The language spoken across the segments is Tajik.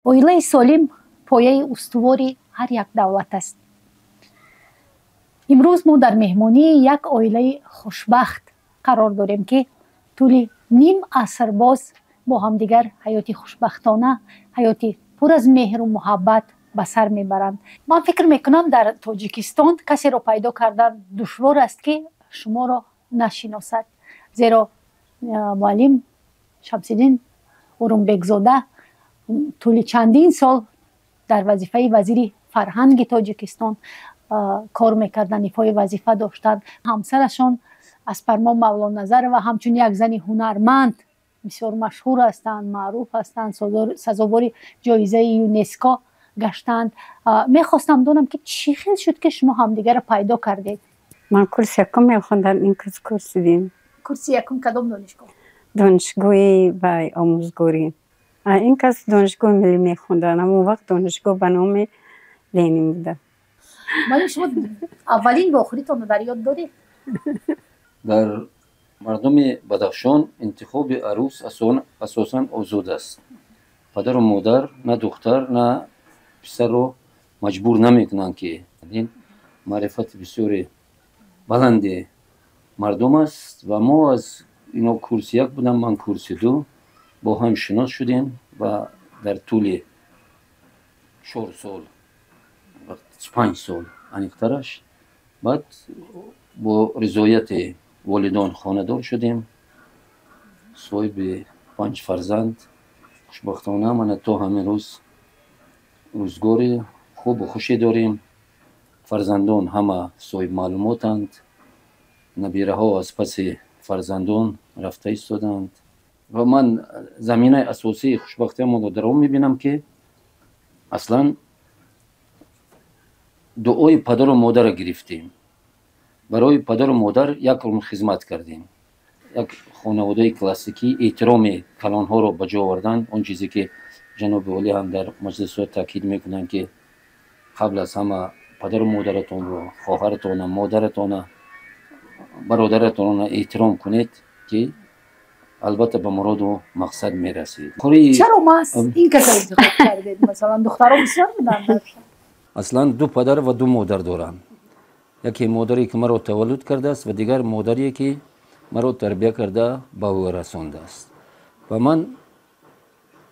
Оилаи солим пояи устувори ҳар як давлат аст. Имрӯз мо дар меҳмонии як оилаи хушбахт қарор дорем, ки тӯли ним аср боз бо ҳамдигар ҳаёти хушбахтона, ҳаёти пур аз меҳру муҳаббат ба сар мебаранд. Ман фикр мекунам, дар Тоҷикистон касеро пайдо кардан душвор аст, ки шуморо нашиносад, зеро муаллим Шамсиддин Урумбекзода тӯли чандин сол дар вазифаи вазири фарҳанги Тоҷикистон кор мекарданд, ифои вазифа доштанд. Ҳамсарашон Аспармо Мавлоназарова ҳамчун як зани ҳунарманд бисёр машҳур ҳастанд, маъруф ҳастанд, сазовори ҷоизаи ЮНЕСКО гаштанд. Мехостам донам, ки чӣ хел шуд, ки шумо ҳамдигарро пайдо кардед? Ман курси якум мехондам, ин кас курси дуюм. Курси якум кадом донишгоҳ? Донишгоҳи вай, омӯзгорӣ. Ин кас Донишгоҳи миллӣ мехонданд. Ҳамон вақт донишгоҳ ба номи Ленин буда. Муаллим, шумо аввалин вохӯритонро дар ёд доред? Дар мардуми Бадахшон интихоби арӯс асосан озод аст. Падару модар на духтар, на писарро маҷбур намекунанд, ки ин маърифати бисёри баланди мардум аст. Ва мо аз ино курси як будам, ман курси ду, бо ҳам шинос шудем ва дар тӯли 4 сол, 5 сол аниқтараш, баъд бо ризояти волидон хонадор шудем, соҳиби панҷ фарзанд. Хушбахтона, мана то ҳамин рӯз рӯзгори хубу хуше дорем. Фарзандон ҳама соҳибмаълумотанд, набираҳо аз паси фарзандон рафта истоданд. Ва ман заминаи асосии хушбахтиамонро дар он мебинам, ки аслан дуои падару модарро гирифтем, барои падару модар як умр хизмат кардем. Як хонаводаи классикӣ, эҳтироми калонҳоро ба ҷо овардан, он чизе ки ҷаноби олӣ ҳам дар маҷлисҳо таъкид мекунанд, ки қабл аз ҳама падару модаратонро, хоҳаратона, модаратона, бародаратонро эҳтиром кунед, ки албатта ба муроду мақсад мерасед. Чаро маҳз ин касро интихоб кардед? Масалан, духтаро бисёр буданд. Аслан ду падар ва ду модар дорам. Яке модаре, ки маро таваллуд кардааст, ва дигар модаре, ки маро тарбия карда ба ӯ расондааст. Ва ман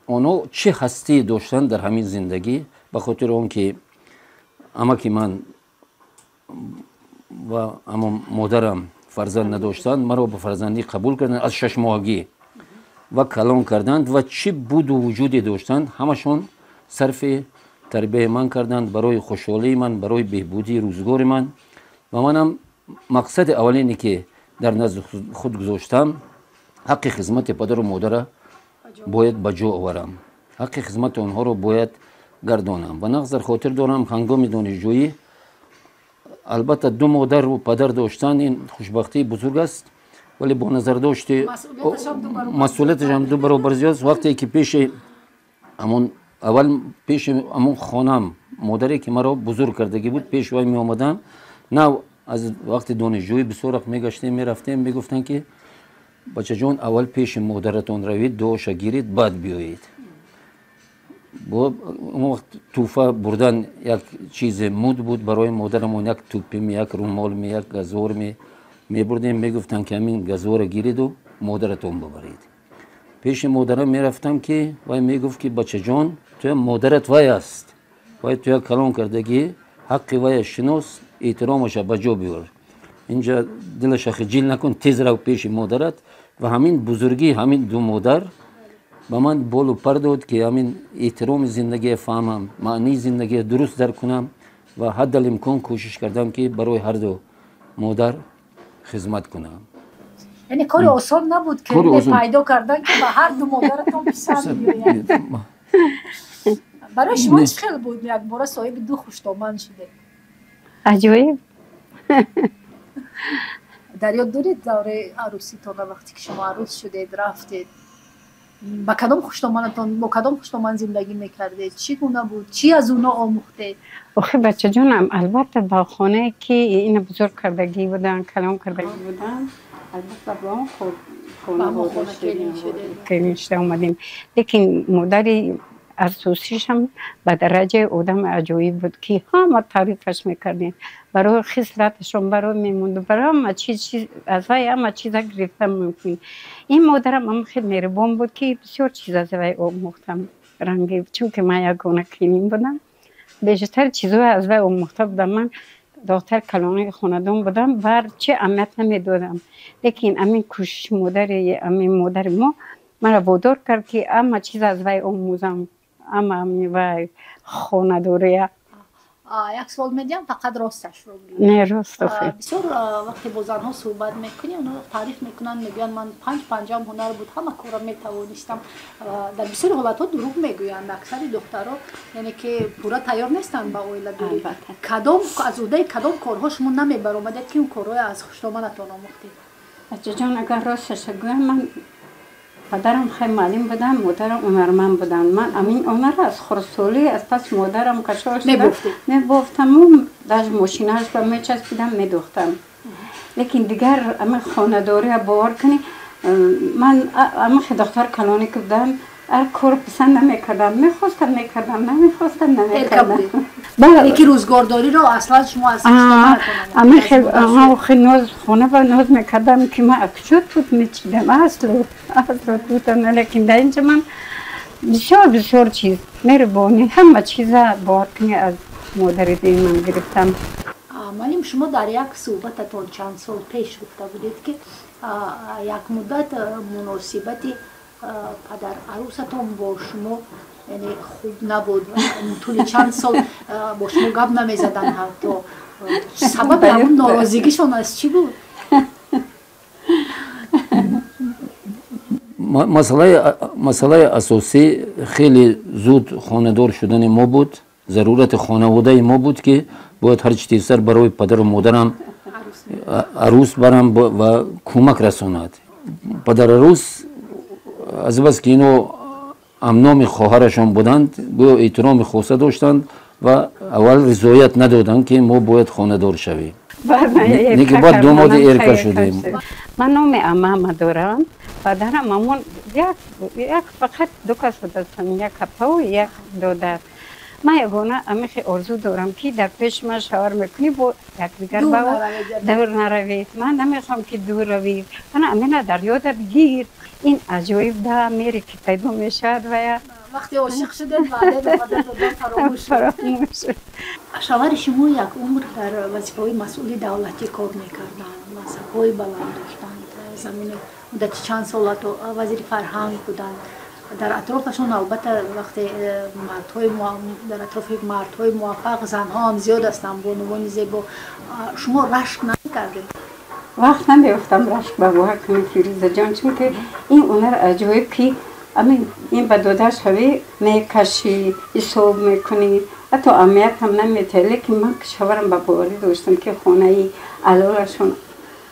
онҳо чӣ ҳастӣ доштанд дар ҳамин зиндагӣ, ба хотири он ки амаки ман ва амо модарам фарзанд надоштанд, маро ба фарзандӣ қабул карданд аз 6 моҳагӣ ва калон карданд. Ва чӣ буду вуҷуде доштанд, ҳамашон сарфи тарбияи ман карданд, барои хушҳолии ман, барои беҳбудии рӯзгори ман. Ва манам мақсади аввалине, ки дар назди худ гузоштам, ҳаққи хизмати падару модара бояд ба ҷо оварам, ҳаққи хизмати онҳоро бояд гардонам. Ва нағз дар хотир дорам, ҳангоми донишҷӯӣ, албатта, ду модару падар доштан ин хушбахтии бузург аст, вале бо назардошти масъулияташам ду баробар зиёд аст. Вақте ки пеши ҳамон аввал, пеши ҳамон хонам, модаре, ки маро бузург кардагӣ буд, пеши вай меомадам, нав аз вақти донишҷӯӣ бисёр вақт мегаштем, мерафтем, мегуфтанд, ки бачаҷон, аввал пеши модаратон равед, дуоша гиред, баъд биёед. Он вақт тӯҳфа бурдан як чизе муд буд барои модарамон, як тӯппими, як румолми, як газворми мебурдем. Мегуфтанд, ки ҳамин газвора гиреду модаратон бибаред. Пеши модарам мерафтам, ки вай мегуфт, ки бачаҷон, туя модарат вай аст, вай туя калон кардагӣ, ҳаққи вая шинос, эҳтиромаша ба ҷо биёр, инҷа дилаша хиҷил накун, тез рав пеши модарат. Ва ҳамин бузургии ҳамин ду модар ба ман болу пар дод, ки ҳамин эҳтироми зиндагия фаҳмам, маънии зиндагия дуруст дарк кунам ва ҳаддал имкон кӯшиш кардам, ки барои ҳарду модар хизмат кунам. Яъне кори осон набуд, ки пайдо кардан, ки ба ҳар ду модаратон писанд биёяд. Барои шумо чӣ хел буд, якбора соҳиби ду хуштоман шудед? Аҷоиб. Дар ёд доред давраи арӯситона, вақте ки шумо арӯс шудед, рафтед ба кадом хуштоманатон, бо кадом хуштоман зиндагӣ мекардед, чӣ гуна буд, чӣ аз онҳо омӯхтед? Охи, бачаҷонам, албатта, ба хонае, ки ина бузург кардагӣ буданд, калон кардагӣ буданд, албатта, ба он хона келин шуда омадем. Лекин модари Асосишам ба дараҷаи одами аҷоиб буд, ки ҳама таърифаш мекардем. Барои хислаташон, барои мемонду, барои ҳама чиз, аз вай ҳама чиза гирифтан мумкин. Ин модарам ҳам хел меҳрубон буд, ки бисёр чиз аз вай омӯхтам. Ранги чунки ман ягона келин будам, бештар чизҳое аз вай омӯхта будам. Ман духтар калони хонадон будам, бар чи аҳамият намедодам. Лекин амин кӯшиши модари, амин модари мо маро водор кард, ки ҳама чиз аз вай омӯзам, ҳама вай хонадория. Як суол медиҳам, фақат росташро бигӯ. Не, рост охи. Бисёр вақте бо занҳо суҳбат мекунӣ, онҳо таъриф мекунанд, мегӯянд ман панҷ панҷам ҳунар буд, ҳама корро метавонистам. Дар бисёри ҳолатҳо дурӯғ мегӯянд аксари духтаро, яъне ки пурра тайёр нестанд ба оиладорӣ. Кадом аз ӯҳдаи кадом корҳо шумо намебаромадед, ки он корҳое аз хуштоманатон омӯхтед? Бачаҷон, агар росташа гӯям, ман падарам хеле муаллим будам, модарам ҳунарманд буданд. Ман амин ҳунарро аз хурдсолӣ аз пас модарам кашол шудам, мебофтаму даже мошинааш ба мечаспидам, медӯхтам. Лекин дигар амин хонадория бовар кунӣ, ман амин духтар калоне ки будам, ҳар кор писанд намекардам. Мехостам мекардам, намехостам намекардам. Яки рӯзгордориро аслан шумо аз амин хел ноз хона ба ноз мекардам, ки ман акчо тут мечидам, асло асло тутам. Лекин дар инҷа ман бисёр бисёр чиз, меҳрубонӣ, ҳама чиза бовар кунӣ аз модари дин ман гирифтам. Муаллим, шумо дар як суҳбататон чанд сол пеш гуфта будед, ки як муддат муносибати падар арӯсатон бо шумо яъне хуб набуд, тӯли чанд сол бо шумо гап намезаданд ҳатто. Сабаби ҳамун норозигишон аз чӣ буд? Масъалаи асосӣ хеле зуд хонадор шудани мо буд. Зарурати хонаводаи мо буд, ки бояд ҳарчи тезтар барои падару модарам арӯс барам ва кӯмак расонад. Падарарӯс аз бас ки ино амноми хоҳарашон буданд, гӯё эҳтироми хоса доштанд ва аввал ризоят надоданд, ки мо бояд хонадор шавем. Неки баъд домоди эрка шудем. Ман номи амама дорам. Падарам ҳамон як фақат ду кас будастам, як апаву як додар. Ман ягона амихе орзу дорам, ки дар пеши ман шавар мекунӣ, бо якдигар дур наравед. Ман намехоҳам, ки дур равед. Ана амина дар ёдат гир. Ин аҷоиб да мери ки пайдо мешавад вая. Вақте ошиқ шудед, ваъда додан фаромӯш шуд. Шавҳари шумо як умр дар вазифаҳои масъули давлатӣ кор мекарданд, мансабҳои баланд доштанд, замони муддати чанд сол ҳатто вазири фарҳанг буданд. Дар атрофашон албатта вақте мардҳои дар атрофи мардҳои муваффақ занҳо ҳам зиёд ҳастанд, бонувони зебо. Шумо рашк намекардед? Вақт намеёфтам рашк ба бовар кунед, Фирӯзаҷон, чунки ин ҳунар аҷоиб, ки амин ин ба дода шавӣ, мекашӣ, ҳисоб мекунӣ, ҳатто аҳамият ҳам наметиҳӣ. Лекин ман шаварам ба боварӣ доштам, ки хонаи алолашон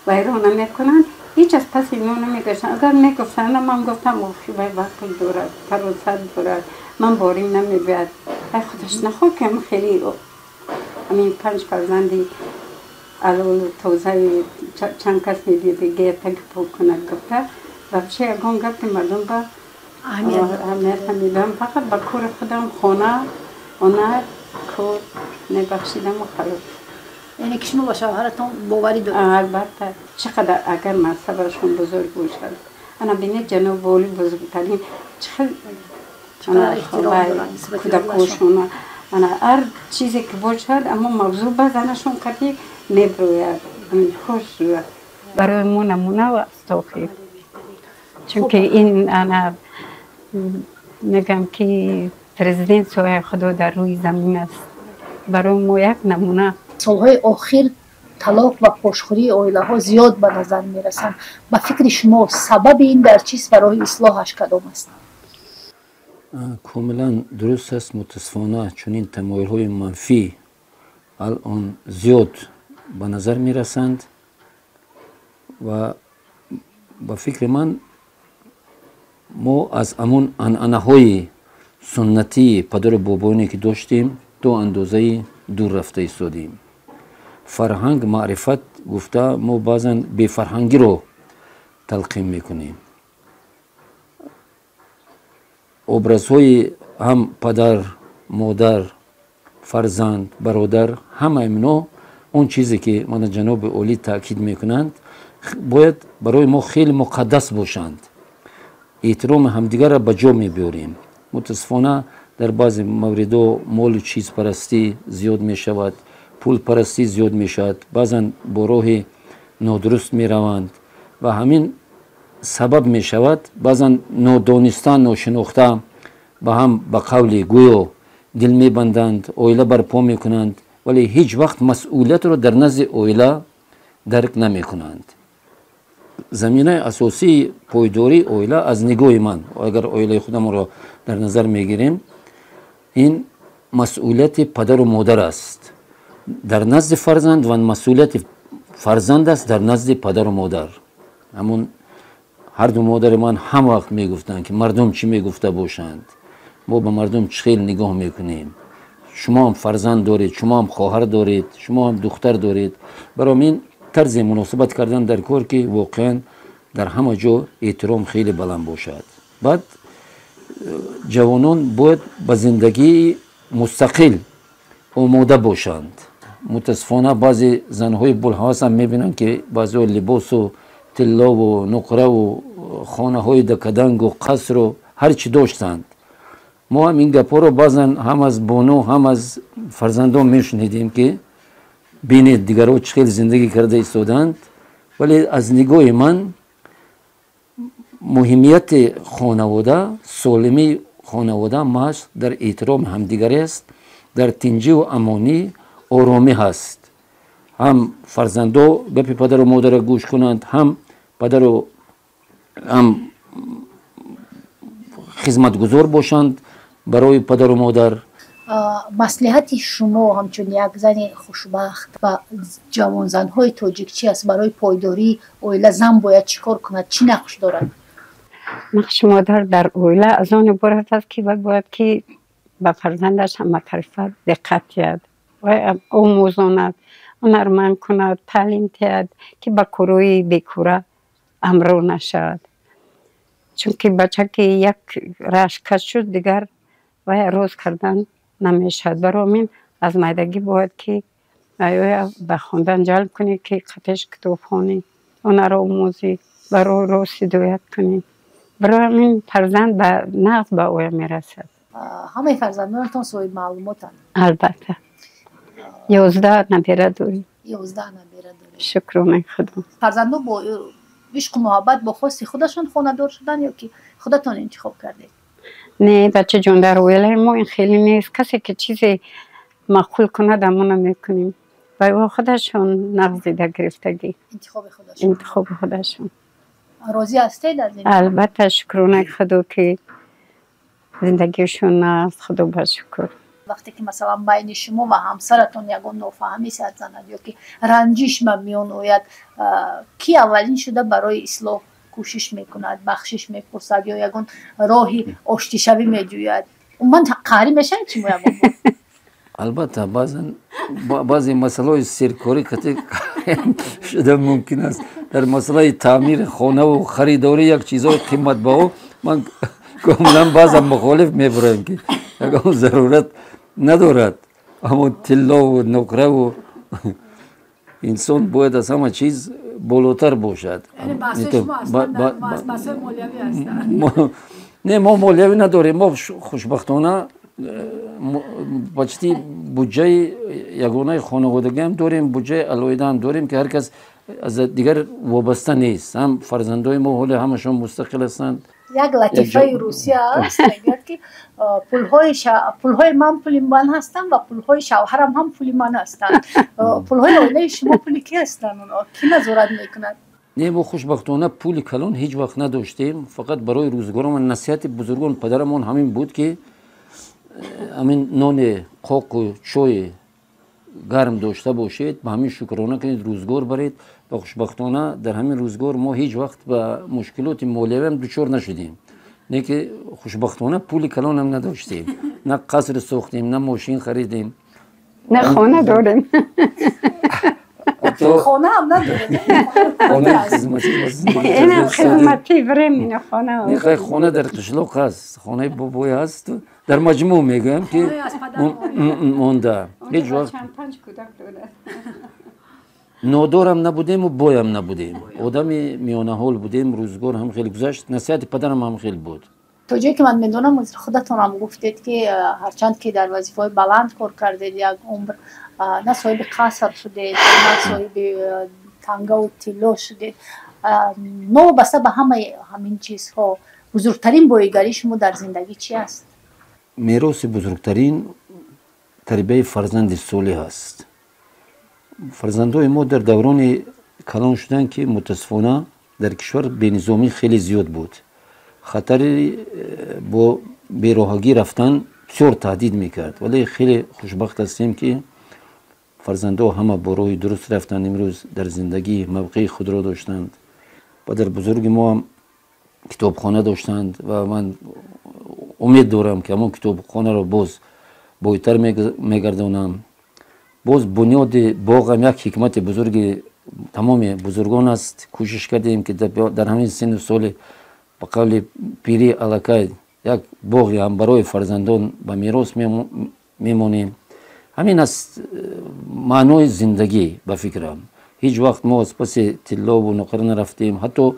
вайрон намекунанд, ҳеҷ аз паси ино намегаштанд. Агар мегуфтанд, ман гуфтам охи вай вақл дорад, фаросат дорад, ман борим намебиёд. Вай худаш нахоҳ, ки ам хеле ҳамин панҷ фарзанди алолу тозаи чанд кас медидиге таги пок кунад гуфта, вообще ягон гапи мардум ба аҳамият намедодам. Фақат ба кори худам, хона, ҳунар, кор мебахшидаму халос. Яъне ки шумо ба шавҳаратон боварӣ доред? Албатта, чӣ қадар агар мансабашон бузург бошад. Ана бинед, ҷаноби олӣ бузургтарин, чӣ хел кӯдакошона, ана ҳар чизе ки бошад, аммо мавзӯъ ба занашон кати меброяд. Хуш барои мо намуна аст охир, чунки ин ана мегӯям, ки президент сояи худо дар рӯи замин аст, барои мо як намуна. Солҳои охир талоқ ва пошхӯрии оилаҳо зиёд ба назар мерасанд. Ба фикри шумо сабаби ин дар чист ва роҳи ислоҳаш кадом аст? Комилан дуруст аст. Мутаассифона, чунин тамоилҳои манфӣ алон зиёд ба назар мерасанд ва ба фикри ман мо аз ҳамон анъанаҳои суннатии падару бобоёне ки доштем, то андозаи дур рафта истодем. Фарҳанг, маърифат гуфта, мо баъзан бефарҳангиро талқин мекунем. Образҳои Ҳам падар, модар, фарзанд, бародар, ҳама ино он чизе ки мана ҷаноби олӣ таъкид мекунанд, бояд барои мо хеле муқаддас бошанд. Эҳтироми ҳамдигарро ба ҷо мебиёрем. Мутаассифона, дар баъзе мавридҳо молу чизпарастӣ зиёд мешавад, пулпарастӣ зиёд мешавад, баъзан бо роҳи нодуруст мераванд ва ҳамин сабаб мешавад, баъзан нодониста, ношинохта ба ҳам, ба қавли гӯё, дил мебанданд, оила барпо мекунанд, вале ҳеҷ вақт масъулиятро дар назди оила дарк намекунанд. Заминаи асосии пойдории оила, аз нигоҳи ман, агар оилаи худамонро дар назар мегирем, ин масъулияти падару модар аст дар назди фарзанд ва масъулияти фарзанд аст дар назди падару модар. Ҳамун ҳарду модари ман ҳам вақт мегуфтанд, ки мардум чӣ мегуфта бошанд, мо ба мардум чӣ хел нигоҳ мекунем, шумо ҳам фарзанд доред, шумо ҳам хоҳар доред, шумо ҳам духтар доред. Барои ин тарзи муносибат кардан дар кор, ки воқеан дар ҳама ҷо эҳтиром хеле баланд бошад. Баъд ҷавонон бояд ба зиндагии мустақил омода бошанд. Мутаассифона, баъзе занҳои булҳавасам мебинанд, ки баъзеҳо либосу тиллову нуқраву хонаҳои дакадангу қасру ҳар чӣ доштанд. Мо ҳам ин гапҳоро баъзан ҳам аз бону, ҳам аз фарзандон мешунидем, ки бинед, дигарҳо чӣ хел зиндагӣ карда истодаанд. Вале аз нигоҳи ман муҳимияти хонавода, солимии хонавода маҳз дар эҳтироми ҳамдигарӣ аст, дар тинҷиву амонӣ, оромӣ ҳаст. Ҳам фарзандо гапи падару модарро гӯш кунанд, ҳам падару ҳам хизматгузор бошанд барои падару модар. Маслиҳати шумо ҳамчун як зани хушбахт ба ҷавонзанҳои тоҷик чи аст? Барои пойдории оила зан бояд чӣ кор кунад, чӣ нақш дорад? Нақши модар дар оила аз он иборат аст, ки вай бояд ки ба фарзандаш ҳаматарафа диққат диҳад, вай омӯзонад, ҳунарманд кунад, таълим диҳад, ки ба корҳои бекора ҳамроҳ нашавад, чунки бача ки як рашккаш шуд, дигар вай роз кардан намешавад. Барои ҳамин аз майдагӣ бояд ки оя ба хондан ҷалб кунӣ, ки қатеш китоб хонӣ, ҳунар омӯзӣ, ба роҳи рост ҳидоят кунӣ. Барои ҳамин фарзанд ба нағз ба оя мерасад. Ҳамаи фарзандонатон соҳиби маълумотанд? Албатта, 11 набера дорем. 11 набера дорем. Шукронаи Худо. Фарзандон бо ишқу муҳаббат, бо хости худашон хонадор шуданд ё ки худатон интихоб кардед? Не, бачаҷон, дар оилаи мо ин хеле нест. Касе ки чизе маъқул кунад, ҳамона мекунем. Ва ё худашон нағз дида гирифтагӣ. Интихоби худашон. Интихоби худашон. Розӣ ҳастед аз ин? Албатта, шукронаи Худо, ки зиндагиашон нағз, Худо ба шукр. Вақте ки, масалан, байни шумо ва ҳамсаратон ягон нофаҳмӣ сар занад ё ки ранҷиш ба миён ояд, кӣ аввалин шуда барои ислоҳ кӯшиш мекунад, бахшиш мепурсад ё ягон роҳи оштишавӣ меҷӯяд? Умуман, қаҳрӣ мешавед шумо ягон бор? Албатта, баъзан баъзе масъалаҳои серкорӣ кате шуда мумкин аст. Дар масъалаи таъмири хонаву харидорӣ як чизҳои қиматбаҳо ман комилан баъзан мухолиф мебуроем, ки ягон зарурат надорад, аммо тиллову нуқраву инсон бояд аз ҳама чиз болотар бошад. Не, мо молиявӣ надорем. Мо хушбахтона почти буҷаи ягонаи хонаводагиам дорем, буҷаи алоҳидаам дорем, ки ҳар кас аз дигар вобаста нест. Ҳам фарзандои мо ҳоле ҳамашон мустақил ҳастанд. Як латифаи русия аст, мегӯяд, ки пулҳои ман пули ман ҳастанд ва пулҳои шавҳарам ҳам пули ман ҳастанд. Пулҳои оилаи шумо пули ки ҳастанд? Оно кӣ назорат мекунад? Не, мо хушбахтона пули калон ҳеҷ вақт надоштем, фақат барои рӯзгоромон. Насиҳати бузургон, падарамон ҳамин буд, ки ҳамин нони қоқу чойи гарм дошта бошед, ба ҳамин шукрона кунед, рӯзгор баред. Ва хушбахтона дар ҳамин рӯзгор мо ҳеҷ вақт ба мушкилоти молиявиам дучор нашудем. Не ки хушбахтона пули калонам надоштем, на қаср сохтем, на мошин харидем. На хона дорем. Ҳатто Хона ҳам надоред. Хонаи хизматӣ. Инам хизматӣ временно хона. Не, хона дар қишлоқ ҳаст, хонаи бобой ҳаст. Дар маҷмӯъ мегӯям, ки монда. Ҳеҷ вақт панҷ кӯдак дорад. Нодорам набудему, боям набудем. Одами миёнаҳол будем, рӯзгор ҳам хеле гузашт. Насиҳати падарам ҳам хеле буд. То ҷое ки ман медонам, худатонам гуфтед, ки ҳарчанд ки дар вазифаҳои баланд кор кардед як умр, на соҳиби қаср шудед, на соҳиби тангаву тилло шудед. Новобаста ба ҳамаи ҳамин чизҳо, бузургтарин боигарии шумо дар зиндагӣ чи аст? Мероси бузургтарин тарбияи фарзанди солеҳ аст. Фарзандҳои мо дар даврони калон шуданд, ки мутаассифона дар кишвар бенизомӣ хеле зиёд буд. Хатари бо бероҳагӣ рафтан бисёр таҳдид мекард, вале хеле хушбахт ҳастем, ки фарзандҳо ҳама бо роҳи дуруст рафтанд, имрӯз дар зиндагӣ мавқеи худро доштанд. Падар бузурги мо ҳам китобхона доштанд ва ман умед дорам, ки ҳамон китобхонаро боз бойтар мегардонам. Боз бунёди боғам як ҳикмати бузурги тамоми бузургон аст. Кӯшиш кардем, ки дар ҳамин синну соли ба қавли пирӣ аллакай як боғе ҳам барои фарзандон ба мерос мемонем. Ҳамин аст маънои зиндагӣ, ба фикрам. Ҳеҷ вақт мо аз паси тиллову нуқра нарафтем. Ҳатто,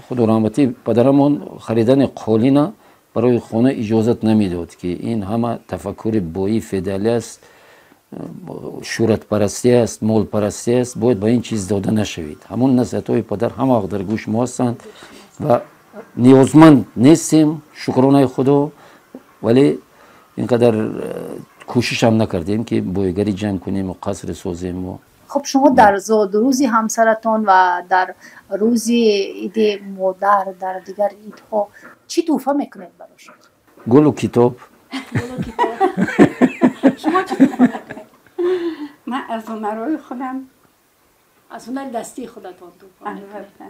худо раҳматӣ, падарамон харидани қолина барои хона иҷозат намедод, ки ин ҳама тафаккури боии феодалӣ аст, шӯҳратпарастӣ аст, молпарастӣ аст, бояд ба ин чиз дода нашавед. Ҳамон насиҳатҳои падар ҳама вақт дар гӯши мо ҳастанд ва ниёзманд нестем, шукронаи Худо, вале ин қадар кӯшишам накардем, ки боигарӣ ҷамъ кунему қасре созему. Хуб, шумо дар зодрӯзи ҳамсаратон ва дар рӯзи иди модар, дар дигар идҳо чӣ тӯҳфа мекунед барошон? Гулу китоб. Шумо чӣ тӯҳфа мекунед? Ман аз ҳунарҳои худам. Аз ҳунари дастии худатон тӯҳфа? Албатта.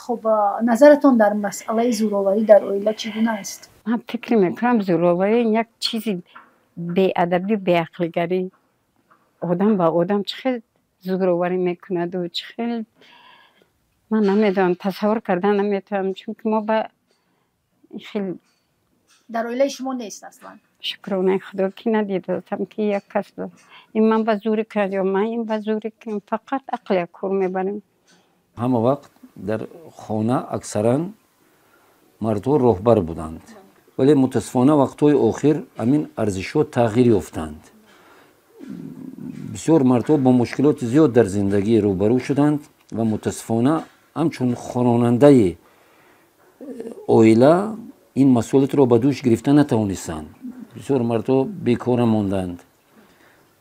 Хуб, назаратон дар масъалаи зӯроварӣ дар оила чӣ гуна аст? Ман фикр мекунам, зӯроварӣ як чизи беадабӣ, беақлигарӣ. Одам ба одам чӣ хел зӯроварӣ мекунаду чӣ хел, ман намедонам, тасаввур кардан наметавонам, чунки мо ба хел Дар оилаи шумо нест аслан? Шукронаи Худо, ки надидастам, ки як кас ин ман ба зӯрӣ кард ё ман ин ба зӯрӣ кардам. Фақат ақл як кор мебарем. Ҳама вақт дар хона аксаран мардҳо роҳбар буданд, вале мутаассифона вақтҳои охир ҳамин арзишҳо тағйир ёфтанд. Бисёр мардҳо бо мушкилоти зиёд дар зиндагӣ рӯбарӯ шуданд ва мутаассифона ҳамчун хононандаи оила ин масъулиятро ба дӯш гирифта натавонистанд. Бисёр мардҳо бекора монданд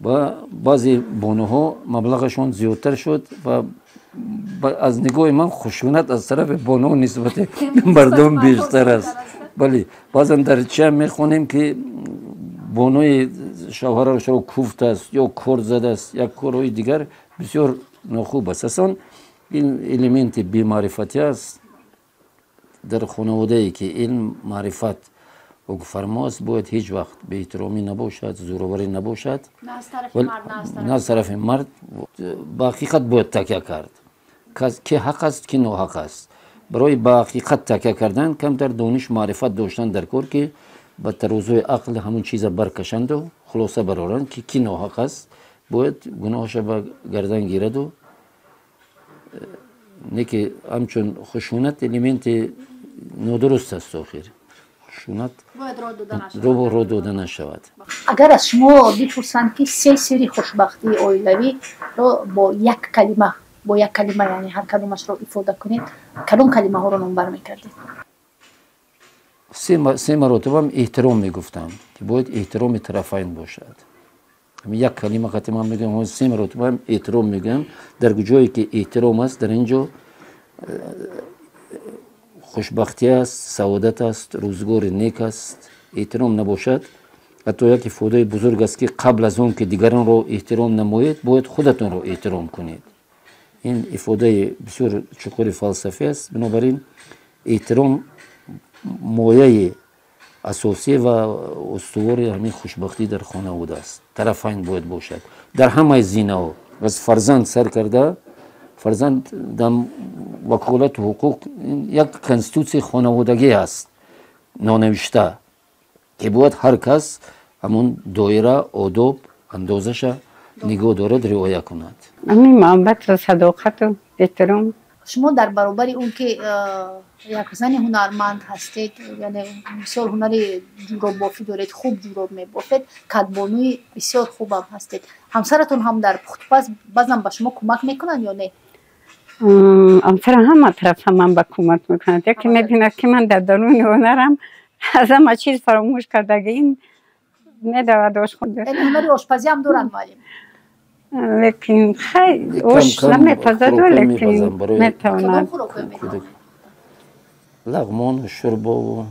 ва баъзе бонуҳо маблағашон зиёдтар шуд ва аз нигоҳи ман хушунат аз тарафи бонуҳо нисбати мардон бештар аст. Бале, баъзан дар чиам мехонем, ки бонуи шавҳарашро куфт аст ё кор задааст, як корҳои дигар бисёр нохуб аст. Аслан ин элементи бемаърифатӣ аст. Дар хонаводае ки илм, маърифат ҳукмфармо аст, бояд ҳеҷ вақт беэҳтиромӣ набошад, зӯроварӣ набошад на аз тарафи мард. Ба ҳақиқат бояд такя кард, ки ҳақ аст, ки ноҳақ аст. Барои ба ҳақиқат такя кардан камтар дониш, маърифат доштан дар кор, ки ба тарозуи ақл ҳамон чиза баркашанду хулоса бароранд, ки ки ноҳақ аст, бояд гуноҳаша ба гардан гираду не ки ҳамчун хушунат элементи нодуруст аст. Охир хушунат роҳ дода нашавад. Агар аз шумо бипурсанд, ки се сирри хушбахтии оилавиро бо як калима, яъне ҳар кадомашро ифода кунед, кадом калимаҳоро номбар мекардед? Се маротибам эҳтиром мегуфтам, ки бояд эҳтироми тарафайн бошад. Як калима қати ман мегӯям, се маротибам эҳтиром мегӯям. Дар ҷое ки эҳтиром аст, дар ин ҷо хушбахтӣ аст, саодат аст, рӯзгори нек аст. Эҳтиром набошад, ҳатто як ифодаи бузург аст, ки қабл аз он ки дигаронро эҳтиром намоед, бояд худатонро эҳтиром кунед. Ин ифодаи бисёр чуқури фалсафӣ аст. Бинобар ин эҳтиром мояи асосӣ ва устувори ҳамин хушбахтӣ дар хонавода аст. Тарафайн бояд бошад дар ҳамаи зинаҳо. Аз фарзанд сар карда, фарзанд дар ваколату ҳуқуқ як конститутсияи хонаводагӣ аст нонавишта, ки бояд ҳар кас ҳамон доира, одоб, андозаша нигоҳ дорад, риоя кунад. Ҳамин муҳаббату садоқату эҳтиром. Шумо дар баробари он ки як зани ҳунарманд ҳастед, яъне бисёр ҳунари ҷӯроббофӣ доред, хуб ҷӯроб мебофед, кадбонуи бисёр хубам ҳастед. Ҳамсаратон ҳам дар пухтупаз баъзан ба шумо кӯмак мекунанд ё не? Ҳамсарам ҳама тарафа ман ба кӯмак мекунад. Яке мебинад, ки ман дар даруни ҳунарам аз ҳама чиз фаромӯш кардаги, ин медавад ошхона. Яъне ҳунари ошпазӣ ҳам доранд муаллим? Лекин хай, ош намепазаду, лекин метавонад. Лағмону шӯрбову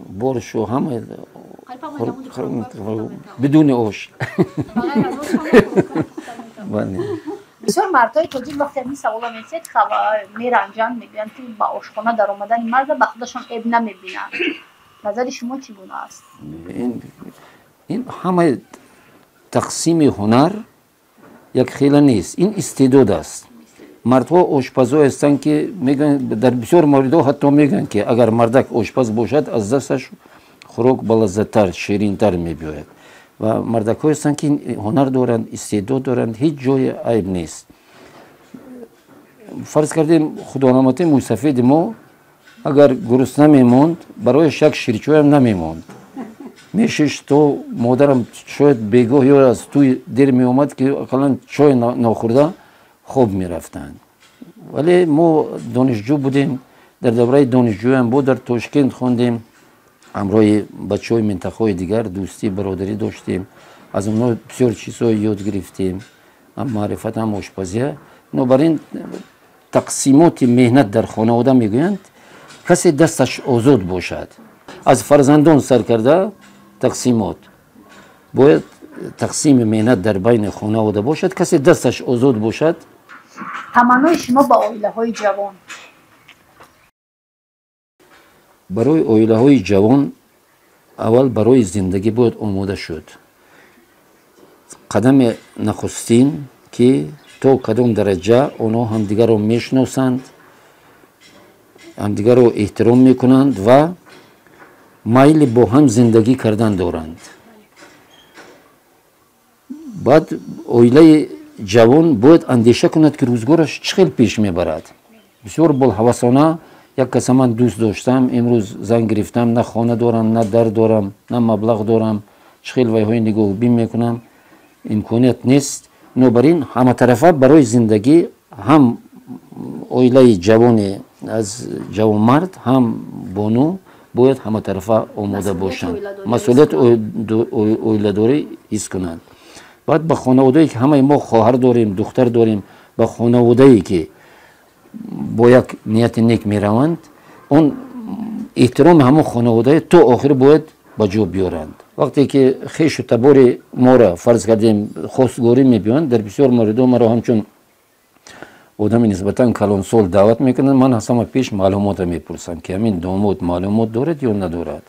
боршу ҳама бидуни ош. Бисёр мардҳои тоҷик вақте ҳамин савола месед, меранҷанд, мегӯянд, ки ба ошхона даромадани марда ба худашон эб намебинанд. Назари шумо чӣ гуна аст? Ин ҳамаи тақсими ҳунар як хела нест, ин истеъдод аст. Мардҳо ошпазое ҳастанд, ки мегӯянд, дар бисёр мавридҳо ҳатто мегӯянд, ки агар мардак ошпаз бошад, аз дасташ хӯрок балаззаттар, ширинтар мебиёяд. Ва мардакҳое ҳастанд, ки ҳунар доранд, истеъдод доранд, ҳеҷ ҷои айб нест. Фарз кардем, худонамоти мӯйсафеди мо агар гурусна мемонд, барояш як ширчоям намемонд, мешишт то модарам шояд бегоҳ ё аз тӯи дер меомад, ки ақаллан чой нохӯрда хоб мерафтанд. Вале мо донишҷӯ будем, дар давраи донишҷӯям бо дар Тошкент хондем, ҳамроҳи бачаҳои минтақаҳои дигар дӯстӣ, бародарӣ доштем, аз онҳо бисёр чизҳое ёд гирифтем, ҳам маърифат, ҳам ошпазия. Бинобар ин тақсимоти меҳнат дар хонавода, мегӯянд, касе дасташ озод бошад, аз фарзандон сар карда тақсимот бояд, тақсими меҳнат дар байни хонавода бошад, касе дасташ озод бошад. Таманнои шумо ба оилаҳои ҷавон? Барои оилаҳои ҷавон аввал барои зиндагӣ бояд омода шуд. Қадами нахустин, ки то кадом дараҷа онҳо ҳамдигарро мешиносанд, ҳамдигарро эҳтиром мекунанд ва майли бо ҳам зиндагӣ кардан доранд. Баъд оилаи ҷавон бояд андеша кунад, ки рӯзгораш чӣ хел пеш мебарад. Бисёр болҳавасона як каса ман дӯст доштам, имрӯз зан гирифтам, на хона дорам, на дар дорам, на маблағ дорам, чӣ хел вайҳои нигоҳубин мекунам, имконият нест. Бинобар ин ҳаматарафа барои зиндагӣ ҳам оилаи ҷавоне аз ҷавонмард, ҳам бону бояд ҳаматарафа омода бошанд, масъулияти оиладорӣ ҳис кунанд. Баъд ба хонаводае, ки ҳамаи мо хоҳар дорем, духтар дорем, ба хонаводае, ки бо як нияти нек мераванд, он эҳтироми ҳамон хонаводае то охир бояд ба ҷо биёранд. Вақте ки хешу табори моро, фарз кардем, хостгорӣ мебиёянд, дар бисёр мавридҳо маро ҳамчун одами нисбатан калонсол даъват мекунанд, ман аз ҳама пеш маълумотро мепурсам, ки ҳамин домод маълумот дорад ё надорад,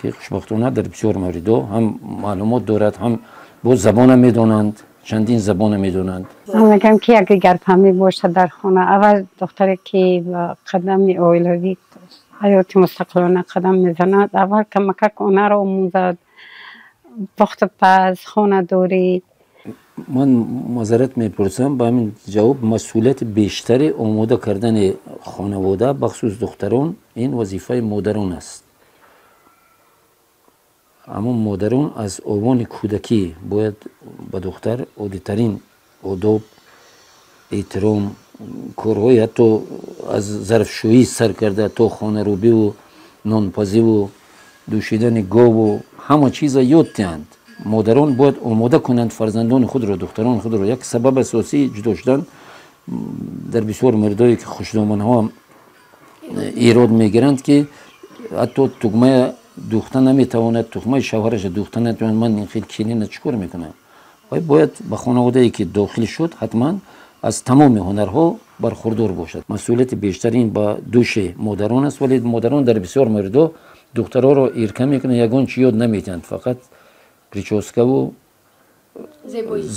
ки хушбахтона дар бисёр мавридҳо ҳам маълумот дорад, ҳам боз забона медонанд, чандин забона медонанд. Ман мегӯям, ки як гарфаҳмӣ бошад дар хона. Аввал духтаре, ки ба қадами оилавӣ, ҳаёти мустақилона қадам мезанад, аввал камакак ҳунар омӯзад, пухту паз, хонадорӣ. Ман маъзарат мепурсам, ба ҳамин ҷавоб масъулияти бештари омода кардани хонавода, бахусус духтарон, ин вазифаи модарон аст. Аммо модарон аз овони кӯдакӣ бояд ба духтар оддитарин одоб, эҳтиром, корҳои ҳатто аз зарфшӯӣ сар карда то хонарӯбиву нонпазиву дӯшидани гову ҳама чиза ёд диҳанд. Модарон бояд омода кунанд фарзандони худро, духтарони худро. Як сабаб асосии ҷудо шудан дар бисёр мардое, ки хушдоманҳо эрод мегиранд, ки ҳатто тугмая духта наметавонад, тухмаи шавҳараша духта наметавонад, ман ин хел келина чӣ кор мекунам? Вай бояд ба хонаводае, ки дохил шуд, ҳатман аз тамоми ҳунарҳо бархурдор бошад. Масъулияти бештар ин ба дӯши модарон аст, вале модарон дар бисёр мавридҳо духтароро ирка мекунанд, ягон чӣ ёд наметиҳанд, фақат прическаву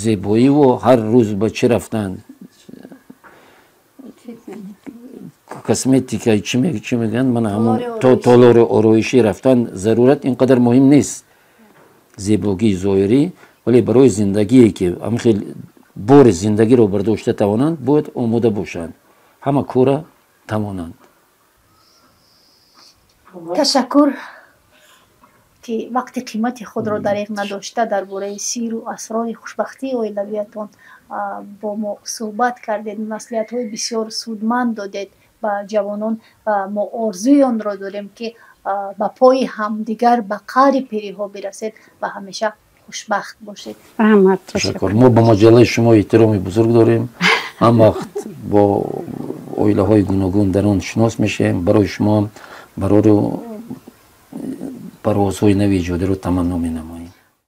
Зебоиву ҳар рӯз ба чӣ рафтан, косметика, чӣ мегӯянд, мана ҳамон толори ороишӣ рафтан зарурат ин қадар муҳим нест, зебогии зоҳирӣ, вале барои зиндагие ки ҳамин хел бори зиндагиро бардошта тавонанд, бояд омода бошанд, ҳама кора тавонанд. Ташаккур, ки вақти қимати худро дареғ надошта, дар бораи сиру асрори хушбахтии оилавиятон бо мо суҳбат кардед, маслиҳатҳои бисёр судманд додед ба ҷавонон, ва мо орзуи онро дорем, ки ба пои ҳамдигар ба қаъри пириҳо бирасед ва ҳамеша хушбахт бошед. Раҳмат. Ташаккур. Мо ба маҷаллаи шумо эҳтироми бузург дорем, ҳам вақт бо оилаҳои гуногун дар он шинос мешавем. Барои шумо барору парвозҳои нави иҷодиро таманно менамоем.